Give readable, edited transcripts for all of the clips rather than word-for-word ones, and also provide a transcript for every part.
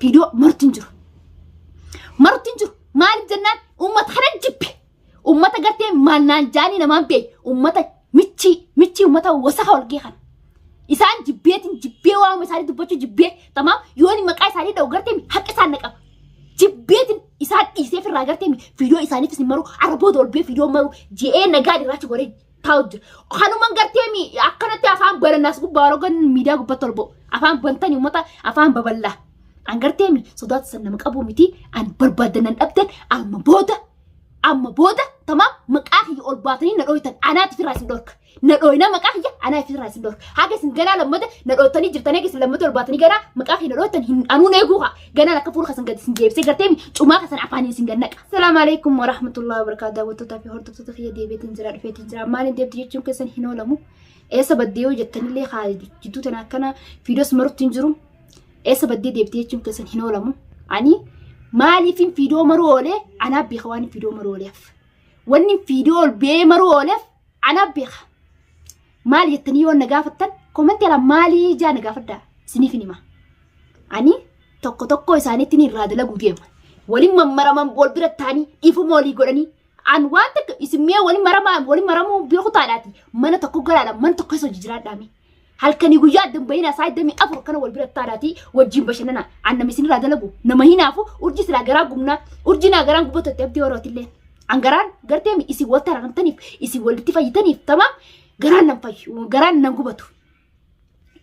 Viidiyoo marti hin jiru. Marti hin jiru. Maaliif jennaan uummata kana jibbe. Uummata gartee maal naan jaanii namaan beeyi. Uummata michii michii uummata wasaka walgee kana. Isaan jibbeetiin jibbee waamuma isaanii dubbachuu jibbee tamaam yooni maqaa isaanii dha'u gartee haqa isaan na qaba. Jibbeetiin isaan dhiisee firraa gartee viidiyoo isaaniifis hin maru arboota ol bee viidiyoo maru je'ee nagaa irraachi goree taa'u jira. Kanuman gartee mi akkanatti afaan banannaas gubbaa rogan miidiyaa gubbatti ol ba'u. Afaan bantanii uummata afaan babal'aa. An gartee mi sodaatu san nama qabu miti an barbaadan nan dhabdan amma booda amma booda tamaam maqaa kiyya ol baatanii na dhooytan anaati firraa isin dhorka. Na dhooyna maqaa kiyya anaa firraa isin dhorka. Haga isin ganaa lammata na dhooytanii jirtanii haga isin lammata ol baatanii ganaa maqaa kiyya na dhooytan hin anuun eeguu haa. Ganaan akka fuula kasan gadi isin deebisee gartee mi cumaa kasan afaaniin isin gannaqa. Salaamu alaikum warahmatullahi wabarakatuh. Daawwattootaa fi hordoftoota kiyya deebiitiin jira dhufeetiin jira. Maaliin deebiti jechuun keessan hin oolamu. Eessa baddee yoo jettanillee haa jidduu tana akkana fiidos marutti hin jiru. Eessa baddee deebite jechuun keessan hin oolamu. Ani maaliifin fiidoo maruu oolee anaa beeka waan fiidoo maruu ooleef. Wanni fiidoo ol bee maruu ooleef anaa beeka. Maal jettanii yoo na gaafattan komentii ala maalii jaa na gaafadhaa isiniif hin hima. Ani tokko tokko isaaniitti irraa dalaguu deema. Waliin mammaraman wal bira taa'anii dhiifama walii godhanii an waan takka isin mee waliin maramaa waliin maramuu beeku taadhaati mana tokko galaadha mana tokko keessa hojii jiraadhaa mee. Halkanii guyyaa addan bahinaa saa 24 kana wal bira taadhaati wajjin bashannanaa an nama isin irraa dalagu nama hinaafu urji silaa garaa gubnaa urji naa garaan gubatu itti abdii horootillee. An garaan gartee isin wal tararamtaniif isin walitti fayyitaniif tamaam garaan nan fayyu garaan nan gubatu.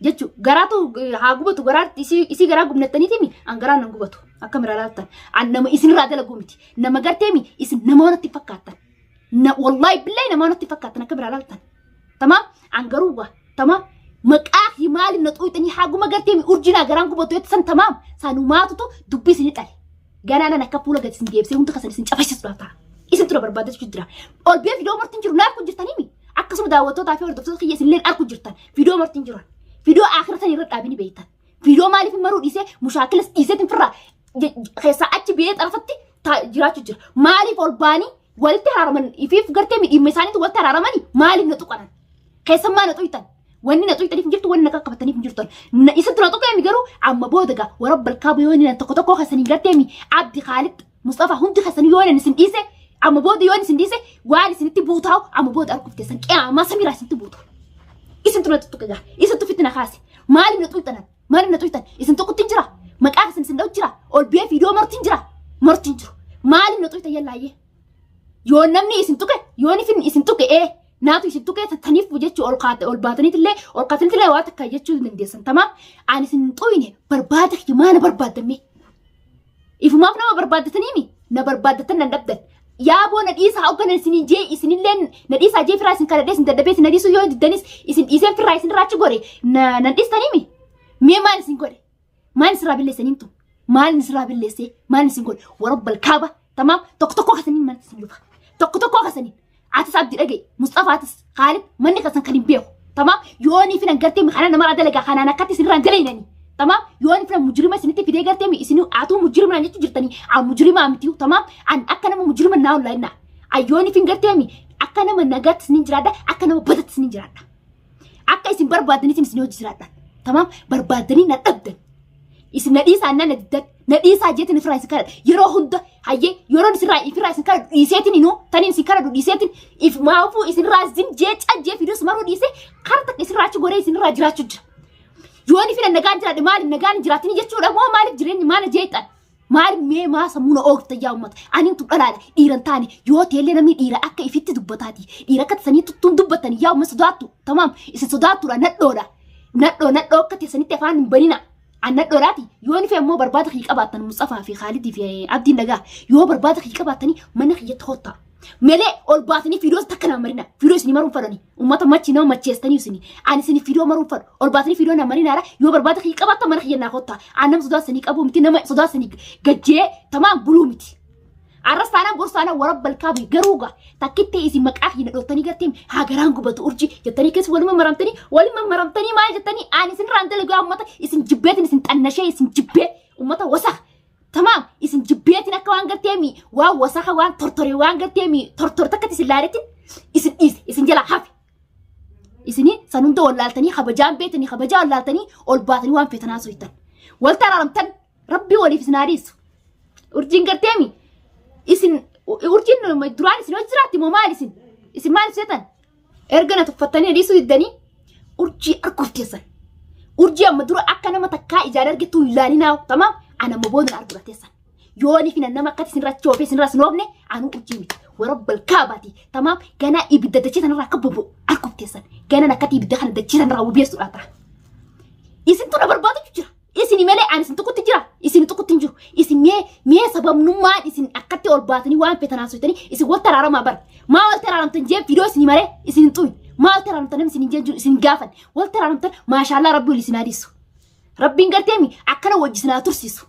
Jechu garaatu haa gubatu garaa isii garaa gubnattaniitimi an garaan nan gubatu akka mira laaltan an nama isinirraa dalaguu miti nama garteemi isin nama natti fakkaattan na wallaahi billaahi nama natti fakkaattan akka mira laaltan tamaam an garuu waa tamaam maqaa himaali na xuuxanii haguma garteemi urjinaa garaan gubatu jettan tamaam sanumaatutu dubbii isinii dhale. Ganaa nan akka fuula gadi isin deebisee hunda keessan isin cafasisuudhaaf ta'a. Isin tura barbaadachuu jira. Ol bee fidoo marti hin jiru na arku jirtanii mi? Akkasuma daawwattootaa fi hordoftoota kiyya isinillee arku jirtan. Fidoo marti hin jiran. Fidoo aakhira san irra dhaabini beektan. Fidoo maaliif hin maruu dhiisee mushaakilas dhiiseetiin firraa keessaa achi biyee xarafatti jiraachuu jira. Maaliif ol baanii walitti haraaraman ifiif gartee midhiimma isaaniitu walitti haraaramanii maaliif na tuqanan? Keessan maa na xuytan? Wanni na xuytaniif hin jirtu, wanni na qaqqabataniif hin jirtu. Na isa dura tuqeemi garuu amma booda gaa warra balkaaba yoo inni tokko tokko keessanii garteemi Abdi Khaalid Mustafa hundi keessanii yoo inni isin dhiise amma booda yoo inni isin dhiise waan isinitti buutaa'u amma booda arguuf teessan qiyaamaa samiraa isinitti buutu. Isin tura tuttuqe gaa isintu fitina kaase maaliif na xuytanan maaliif na xuytan isin tuqutti hin jira maqaa keessan isin dha'u jira ol biyee fiidoo marti hin jira marti hin jiru maaliif na xuytan yallaayyee. Yoo namni isin tuqe yoo nifin isin tuqe ee naatu isin tuqe taniif jechuu ol kaate ol baataniitillee ol kaataniitillee waa takka jechuu hin dandeessan tamaam ani isin xuyne barbaada kiyya maa na barbaaddamme ifumaaf nama barbaaddataniimi na barbaaddatan nan dhabdan yaa boo na dhiisaa hogganan isin jee isinillee na dhiisaa jee firaa isin kadhadhee isin dadhabee isin na dhiisuu yoo diddanis isin dhiiseen firraa isin irraa achi gore na nan dhiistaniimi mee maal isin godhe Maal sirraa balleessanii himtu? Maal sirraa balleessee? Maal isin godhe? Warabbal kaaba. Tamaam tokko tokko kasaniin mana isin dhufa. Tokko tokko kasaniin. Atis abdi dhaga'i. Musxafaa atis Khaalid manni kasan kan hin beeku. Tamaam yoonii finan gartee kana namarraa dalagaa kanaan akkatti isinirraa hin dalaynanii. Tamaam yoonii finan mujrima isinitti fidee gartee isin atuu mujrima naan jechuu jirtanii an mujrimaa miti tamaam an akka nama mujrima naa ollaayinaa. Ayyoonii fin gartee akka nama nagaatti isinin jiraadha akka nama badatti isinin jiraadha. Akka isin barbaadaniitiin isin hojii jiraadha. Tamaam barbaaddanii na dhabdan. Isin na dhiisaa na diddan. Na dhiisaa jeetiin ifirraa isin kadhadha. Yeroo hunda hayyee yeroon isinirraa ifirraa isin kadhadhu dhiiseetiin inuu taniin isin kadhadhu dhiiseetiin if maafuu isinirraa zim jee cajjee fiduus maruu dhiisee kara takka isinirraa achi goree isinirraa jiraachuu jira. Yoon ifina nagaan jiraadhe maaliif nagaan hin jiraatini jechuudha moo maaliif jireenyi maala jeexan. Maal mee maa sammuu na oofta yaa uummata. Ani tu dhalaadha dhiira hin taane yoo teellee namni dhiira akka ifitti dubbataati. Dhiira akka tasanii tuttuun dubbattani yaa uummata sodaattu. Tamaam isin sodaattuudha nadhoodha. Nadhoo nadhoo akka teessanitti afaan hin banina. An nadhoodhaati yoo ni immoo barbaada kiyya qabaattan Mustafaa fi Khaalidii fi Abdiin dhagaa yoo barbaada kiyya qabaattanii mana kiyyatti kottaa. Melee ol baatanii fiidoo takka nama marina. Fiidoo isinii maruun fadhani. Uummata machi nama macheessitanii isinii. Ani isinii fiidoo maruun fadhu. Ol baatanii fiidoo nama marinaara. Yoo barbaada kiyya qabaattan mana kiyya naa kottaa. Ani nama sodaa isinii qabu miti nama sodaa isinii gajjee tamaan buluu miti. Arras taanaan borus taanaan warabbal kaabi garuu gaa takkitti isin maqaa kiyya dhoftanii gartee haa garaan gubatu urji jettanii keessa waluma maramtanii waluma maramtanii maal jettanii ani isin irraan dalagaa uummata isin jibbeetiin isin xannashee isin jibbee uummata wasaq Tamaam isin jibbeetiin akka waan gartee mi waan wasaka waan tortore waan gartee mi tortor takkatti isin laaletti isin dhiise isin jalaa hafe. Isini san hunda wallaaltanii kabajaan beetanii kabajaa wallaaltanii ol baatanii waan feetan haasoftan. Walta araaramtan Rabbi waliif isin haa dhiisu. Urjiin garteemi isin urjiin duraan isin hojii jiraatti moo maal isin? Isin maal seetan? Erga na tuffattanii dhiisuu diddanii urjii arguuf teessan. Urjii amma dura akka nama takkaa ijaan argittuu hin laalinaa tamaam ana amma booda arguudha teessan. Yoo ni finan nama akkatti isin rachoofee isin irraa sin oofne anuu urjii miti. Warabbal kaabaati tamaam ganaa ibidda dachee sanarraa akka bobba'u arguuf teessan. Ganaan akkatti ibidda kana dachee sanarraa bobeessuudhaa ta'a. Isintu na barbaadu jira. Isin malee ani isin tuqutti jira. Isin tuqutti hin jiru. Isin mee mee sababnummaan isin akkatti ol baatanii waan feetan haasofitanii isin wal taraaramaa bara. Maa wal taraaramtan jeen viidiyoo isin malee isin hin xuyin. Maa wal taraaramtan namni isin hin jeen jiru isin gaafan. Wal taraaramtan maashaallaa rabbi wal isin hadiisu. Rabbiin garteemi akkana wajji isin haa tursiisu.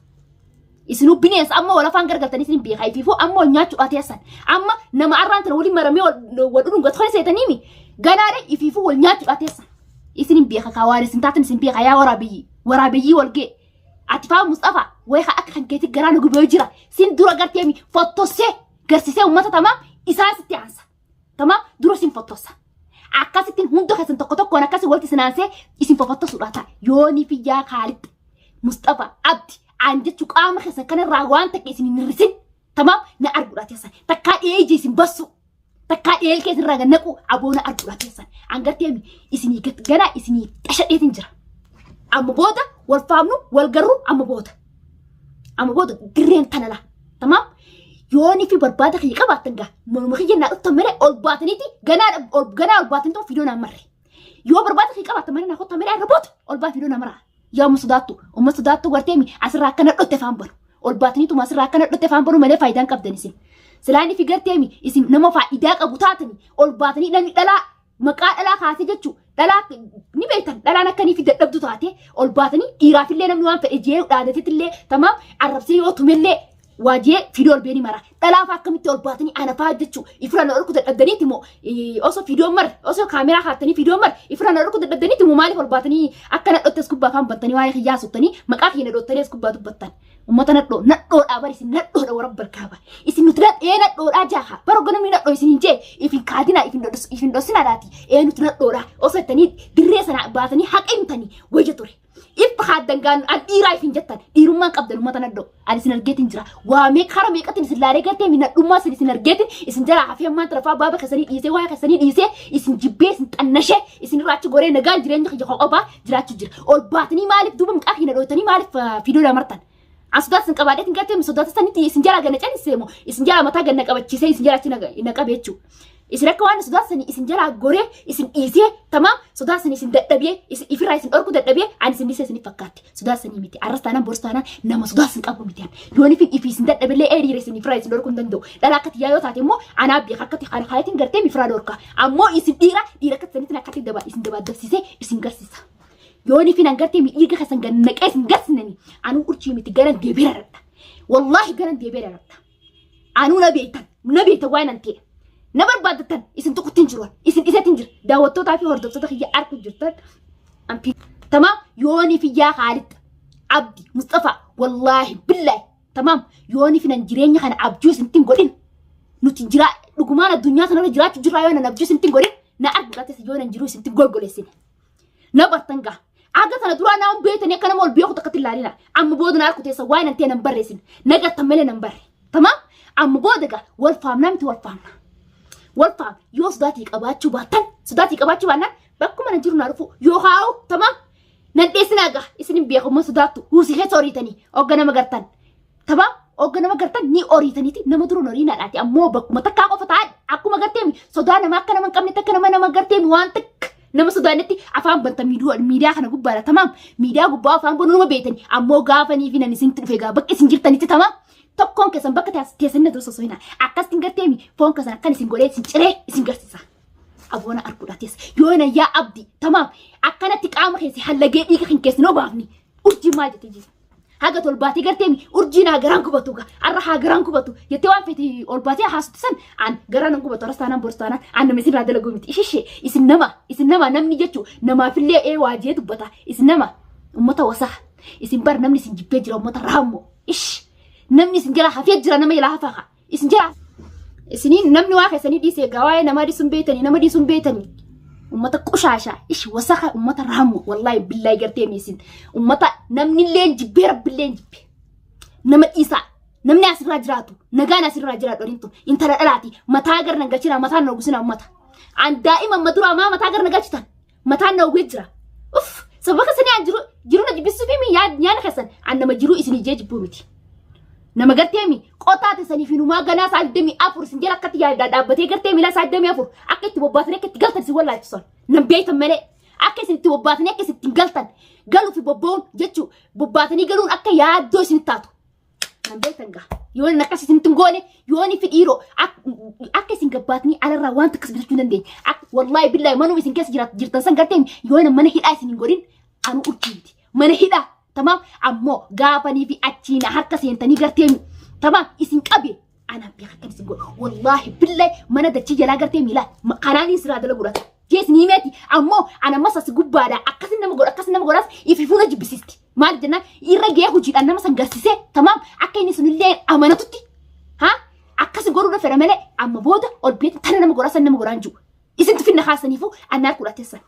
Isinuu bineensa amma wal afaan gargaltanii isin beekaa ifiifuu amma wal nyaachuudhaa teessan. Amma nama arraan tana waliin maramee wal dhudhungatu kana seetaniimi ganaadha ifiifuu wal nyaachuudhaa teessan. Isin hin beeka kaa waan isin taatan isin beeka yaa waraabeyyii waraabeyyii wal ga'e. Ati faa Musxafaa wayi haa akka kan keetti garaa nu gubee jira. Sin dura garteemi fottossee garsisee uummata tamaam isaan sitti aansa. Tamaam dura sin fottossa. Akkasittiin hunda keessan tokko tokkoon akkasii walitti isin aansee isin fofottossuudha ta'a. Yoonii fi yaa Kaalid Musxafaa Abdi aan jechuu qaama keessan kanarraa waan takka isin hin hir'isin. Tamaam na arguudha teessan. Takkaa dhi'ee ija isin bassu. Takkaa dhi'ee keessa irraa gad naqu aboona arguudha teessan. An gartee isinii ganaa isinii xashadheetiin jira. Amma booda wal faamnu wal garru amma booda. Amma booda dirreen tana laa. Tamaam yoonii fi barbaada kiyya qabaattan gaa manuma kiyya naa dhuftan malee ol baataniiti ganaa ol ganaa ol baatanii ta'u fidoo naan marre. Yoo barbaada kiyya qabaattan malee naa kottaa malee irra booda ol baa fidoo naa maraa. Yaa umma sodaattu umma sodaattu garteemi asirraa akkana dhotte afaan banu. Ol baataniituma asirraa akkana dhotte afaan banu malee faayidaan qabdan isin. Silaan fi garteemi isin nama faayidaa qabu taatanii ol baatanii namni dhalaa maqaa dhalaa kaasee jechuu dhalaa ni beektan dhalaan akka nii fi dadhabdu taate ol baatanii dhiiraafillee namni waan fedhe jee dhaadatetillee tamaam arrabsee yoo tumellee waa jee fidoo ol beeni mara dhalaa faa akkamitti ol baatanii ana faa jechuu ifira na dhorku dadhabdaniiti moo osoo fidoo mar osoo kaameraa kaattanii fidoo mar ifira na dhorku dadhabdaniiti moo maaliif ol baatanii akka nadhotti as gubbaa afaan bantanii waa'ee kiyyaa sottanii maqaa kiyya nadhottanii as gubbaa dubbattan. Ummata nadhoo nadhoodhaa bar isin nadhoodha warra barkaaba. Isin nuti ee nadhoodhaa jaaha. Bara ogga namni nadhoo isin hin jee ifin kaadinaa ifin ifin dhosina laati. Ee nuti nadhoodhaa osoo jettanii dirree sana baatanii haqa himtanii wayya ture. Iffa haaddan gaan an dhiiraa ifin jettan dhiirummaan qabdan ummata nadhoo. Ani isin argeetiin jira. Waa mee kara meeqatiin isin laalee gartee mi nadhummaa isin isin argeetiin isin jalaa hafee ammaan tarafaa baaba keessanii dhiisee waa'ee keessanii dhiisee isin jibbee isin xannashee isin irraa achi goree nagaan jireenya kiyya qoqobaa jiraachuu jira. Ol baatanii maaliif duuba maqaa kiyya dhooytanii maaliif fiidoo damartan? An sodaata isin qabaadhee isin gartee sodaata sanitti isin jalaa ganna callisee moo isin jalaa mataa ganna qabachiisee isin jalaa achi na qabe jechuudha. Isin akka waan sodaata sanii isin jalaa goree isin dhiisee tamaam sodaata sanii isin dadhabee isin ifirraa isin dhorkuu dadhabee ani isin dhiisee isinif fakkaatti. Sodaata sanii miti. Arras taanaan boris taanaan nama sodaata isin qabu miti. Yoon ifin ifi isin dadhabillee ee dhiira isin ifirraa isin dhorkuu hin danda'u. Dhala akka tiyyaa yoo taate immoo anaa beeka akkatti kana kaayatiin gartee ifirraa dhorka. Ammoo isin dhiira dhiira akka sanitti akkatti daba isin dabaaddabsiisee isin garsiisa. Yoon ifin an gartee dhiiga keessan gad naqee isin garsiisani anuu urjii miti garan deebi'ee raradha. Wallaahi garan deebi'ee raradha. Anuu na beektan na beektan waan an ta'e. Na barbaaddattan isin tuqutti hin jiru isin dhisetti hin jira. Daawwattootaa fi hordoftoota kiyya arku jirtan. Tamaam yoonii fi yaa Khaalid Abdi Mustafa wallaahi billaahi tamaam yoonii fi nan jireenya kana abjuu isinitti hin godhin nuti jira dhugumaan addunyaa kanarra jiraachuu jirraa yoo nan abjuu isinitti hin godhin na arguudhaatti yoo nan jiruu isinitti golgoleessine. Na bartan gaa. Aga tana duraa naa beetanii akka nama ol beeku takkatti ilaalina. Amma booda na arku teessa waa'ee nan ta'e nan barreessin. Na gartan malee nan barre. Tamaam amma booda gaa wal faamnaa miti wal faamna. Wal faamna yoo sodaatii qabaachuu baattan sodaatii qabaachuu baannaan bakkuma na jiru naa dhufu yoo haa'u tamaam nan dheessinaa gaa isin hin beeku amma sodaattu huusii keessa horiitanii hogga nama gartan. Tamaam hogga nama gartan ni horiitaniiti nama dura horiinaa dhaati ammoo bakkuma takkaa qofa taa'an akkuma garteemi sodaa nama akka nama hin qabnetti akka nama nama garteemi waan takka nama sodaannetti afaan banta miidiyaa kana gubbaadha tamaam miidiyaa gubbaa afaan banuu nama beektani ammoo gaafanii fi nan isinitti dhufe gaa bakka isin jirtanitti tamaam tokkoon keessan bakka teessanii na dura sossohinaa akkasitti garteemi foon keessan akkan isin godhee isin ciree isin garsiisa. Aboona arguudha teessa yoo na yaa abdi tamaam akkanatti qaama keessi hallagee dhiiga kan keessi noo baafni urjii maal jettee jirti. Haga tolbaatee garteemi urjiin haa garaan gubatu gaa har'a haa garaan gubatu jettee waan feeti ol baatee haasoftu san an garaan hin gubatu har'as taanaan boris taanaan an nama isin irraa dalaguu miti ishishee isin nama namni jechuu namaafillee ee waajee dubbata isin nama ummata wasaa isin bar namni isin jibbee jira ummata raammoo ish namni isin jala hafee jira nama jalaa hafaa isin jala isiniin namni waa keessanii dhiisee gaa waa'ee namaa dhiisuun beeytanii nama dhiisuun beeytanii ummata qushaashaa ish wasaka ummata raammoo wallaahi billaahi gartee miisin ummata namnillee jibbee rabbillee jibbe. Nama dhiisaa. Namni asirraa jiraatu nagaan asirraa jiraatu waliin tun intala dhalaati mataa gar na galchina mataan na uwwisina ummata. An daa'ima amma duraa maa mataa gar na galchitan mataan na uwwee jira. Uff sababa keessanii an jiru jiru na jibbisuu fi nyaana keessan an nama jiruu isin ijee jibbuu miti. Nama gartee mi qotaa teessanii fi numaa ganaa sa'a 24 isin jala akkatti yaaddaa dhaabbatee gartee miila sa'a 24 akka itti bobbaasanii akka itti galtan isin wallaalchisan. Nan beektan malee akka isin itti bobbaasanii akka isin ittiin galtan galuu fi bobba'uun jechuu bobbaatanii galuun akka yaaddoo isin taatu. Nan beektan gaa. Yoo inni akkas isinitti hin goone yoo inni fi dhiiroo akka isin gabbaatanii alarraa waan takkas bitachuu hin dandeenye. Wallaahi billaahi manuma isin keessa jirtan san gartee yoo inni mana hidhaa isin hin godhin anu urjii miti. Mana hidhaa tamaam ammoo gaafanii fi achiin harka seentanii gartee tamaam isin qabe anaan beeka akkan isin godhu. Wallaahi billaahi mana dachii jalaa gartee miilaa kanaan isin dalaguudha. Jees ni meeti ammoo ana ammas as gubbaadha akkasin nama godha akkasin nama godhas ifi fuula jibbisiisti. Maal jennaan irra gahee hojiidhaan nama san garsisee tamaam akka inni sunillee amanatutti ha akkas godhuudha fedha malee amma booda ol beetti tana nama godhaa san nama godhaan jiru. Isintu finna kaasaniifu annaa harkudha teessan.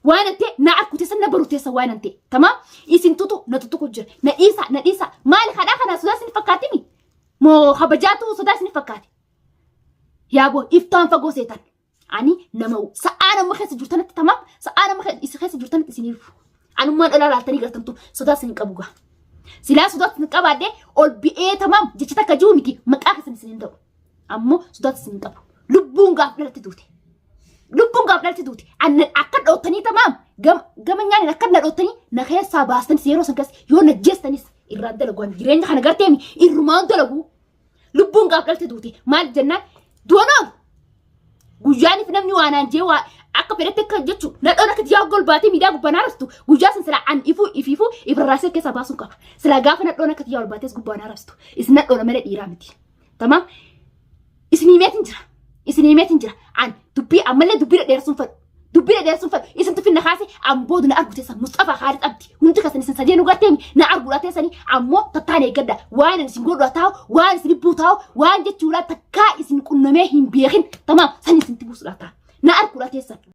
Waan antee na arku teessan na baru teessan waan antee tamaam isin tutu na tuttuqu jira na dhiisa na dhiisa maali kadhaa kanaa sodaa isin fakkaatimi moo kabajaatu sodaa isin fakkaate. Yaaboo iftaan fagoo seetan. Ani nama sa'aa nama keessa jirtanitti tamaam sa'aa nama isa keessa jirtanitti isiniif anummaan dhalaa laaltanii gartantu sodaa isin qabu gaa. Silaa sodaa isin qabaadhee ol bi'ee tamaam jecha takka jiru miti maqaa keessan isin hin ta'u. Ammoo sodaa isin qabu. Lubbuun gaaf dhalatti duute. Lubbuun gaaf dhalatti duute. Annan akka dhoottanii tamaam gama nyaanni akka na dhoottanii na keessaa baastanis yeroo san keessa yoo na jeestanis irraan dalagu jireenya kana garteemi irrumaan dalagu. Lubbuun gaaf dhalte duute maal jennaan du'an oolu. Guyyaaniif namni waa naan jee waa akka fedhetti akka jechu nadhoon akka jiyaa gol baatee miidiyaa gubbaa naa rabsitu guyyaa san silaa an ifuu ifiifuu ifirraasee keessaa baasuun qaba. Silaa gaafa nadhoon akka tiyyaa ol baatees gubbaa naa rabsitu. Isin nadhoona malee dhiiraa miti. Tamaam isin himeetin jira. Isin himeetin jira. An dubbii ammallee dubbii dhedheersuun fedhu. Dubbii dhedheersuun fedhu. Isin tufinna kaase an booda na argu teessan Musxafaa Khaalid Abdi. Hundi keessan isin sadeenuu garteemi na arguudha teessanii ammoo tattaan eeggadha. Waan ani isin godhu taa'u, waan isin hibbuu taa'u, waan jechuudha takkaa isin qunnamee hin beekin. Tamaam san isin buusudha ta'a. Na arguudha teessan.